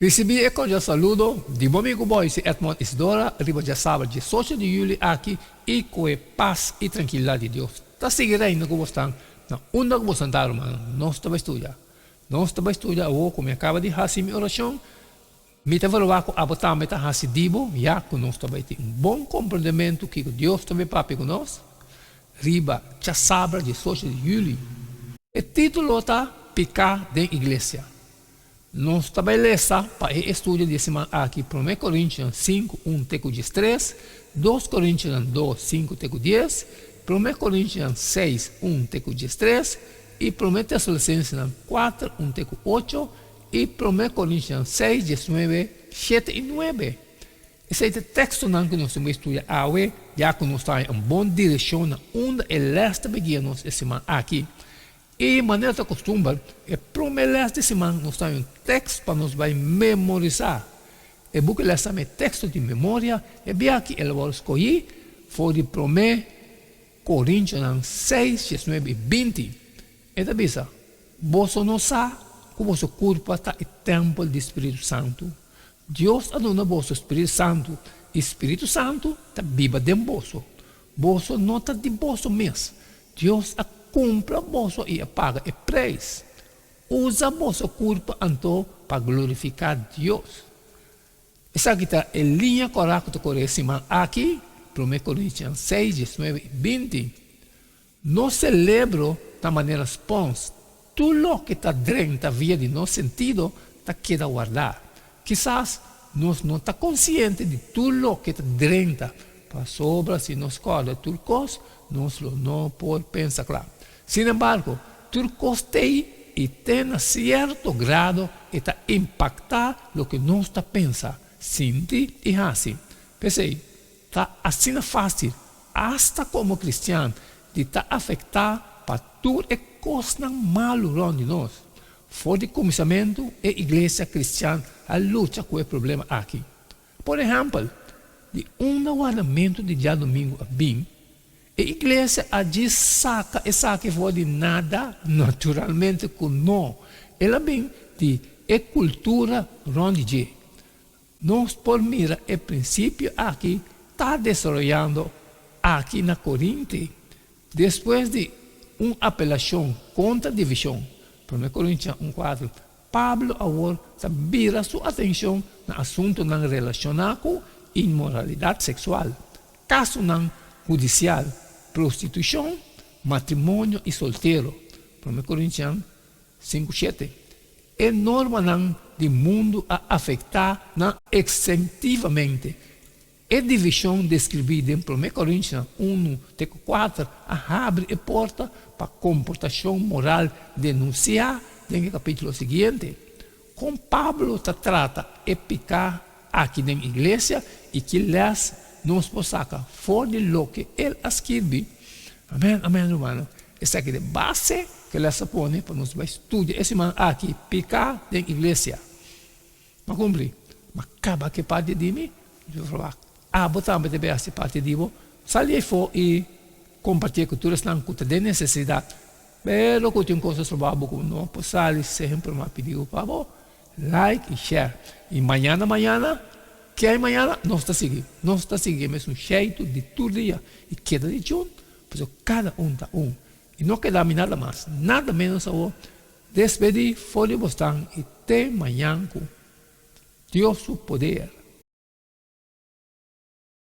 Risibí e kordial saludo di bo amigu Boyce Edmond Isidora riba djasabra diesocho di yüli aki i ku e pas i trankilidat di Dios ta sigui reina ku bosnan na unda ku bosnan ta rumannan. Nos ta bai studia. Nos ta bai studia awor ku mi a kaba di hasi mi orashon. Mi ta verwagt ku abo tambe ta hasi di bo ya ku nos ta bai tin un bon komprendementu kiko Dios ta bai papia ku nos riba djasabra diesocho di yüli. E título ta Piká den Iglesia. Nos ta bai lesa pa e estudio di e siman aki Promé Korintionan sinku, un te ku diestres, Dos Korintionan dos, sinku te ku dies, Promé Korintionan seis, un te ku diestres, i Promé Tesalonisensenan kuater, un te ku ocho, i Promé Korintionan seis, diesnuebe, shete i nuebe. Esei ta e tekstonan ku nos tin bai studia awe, ya ku nos ta haña un bon direkshon na unda e lès ta bai guia nos e siman aki. I manera ta kustumber, e promé lès di siman nos ta haña un tèkst pa nos bai memorisá. E buki lès tambe e teksto di memoria, e bia aki el a wòrdu skohí for di Promé Korintionan seis, diesnuebe i binti. E ta bisa, Boso no sa ku boso kurpa ta e tèmpel di spiritu santu? Dios a duna boso spiritu santu, i spiritu santu ta biba den boso. Boso no ta di boso mes. Dios a kumpra boso i a paga e preis. Usa boso kurpa anto pa glorifiká Dios. Esaki ta e liña kòrá ku ta kore e siman aki, Promé Korintian seis, diesnuebe i binti. Nos selebro ta manera spons, tur loke ta drenta via di nos sentido ta keda wardá. Kisas nos no ta konsiente di tur loke ta drenta, pasobra si nos kòrda tur kos, nos lo no por pensa kla. Sin embargo, tur kos t'ei i te na sierto grado e ta impaktá loke nos ta pensa, sinti i hasi. P'esei, ta asina fásil, asta komo kristian, di ta afektá pa tur e kosnan malu rònt di nos. For di kuminsamentu e iglesia kristian a lucha ku e problema aki. Por ehèmpel, di unda wardamentu di djadumingu a bin, e iglesia a djis saka esaki for di nada? Naturalmente ku no! El a bin di e kultura rònt di dje. Nos por mira e prinsipio aki ta desaroyando aki na Korinte. Despues di un apelashon kontra divishon, Promé Korintian un kuater, Pablo awor ta bira su atenshon na asuntunan relashoná ku inmoralidat seksual, kasonan hudisial, prostitushon, matrimonio i soltero, Promé Korintian sinku shete. E normanan di mundu a afektá nan eksentivamente. E divishon deskribí den Promé Korintianan unu te ku kuater a habri e porta pa komportashon moral denunsiá den e kapítulo siguiente. Kon Pablo ta trata e piká aki den iglesia i ki lès nos por saka for di loke el a skirbi? Amèn, amèn, rumannan. Esaki ta e base ku lès a pone pa nos bai studia e siman aki, piká den iglesia. M'a kumpli. M'a kaba ku e parti di mi. Dios verwagt. Abo tambe ta bai hasi parti di bo. Sali afó i kompartié ku tur esnan ku ta den nesesidat. Pero ku tin kos a stroba bo ku no por sali, semper m'a pidi bo pa bo like i share. I mañana mañana, ke ai mañana, nos ta sigui. Nos ta sigui e mesun sheitu di tur dia. I keda di chun, pasobra kada un ta un. I no keda mi nada mas, nada ménos awor. Despedí for di bosnan i te mañan ku Dios su poder.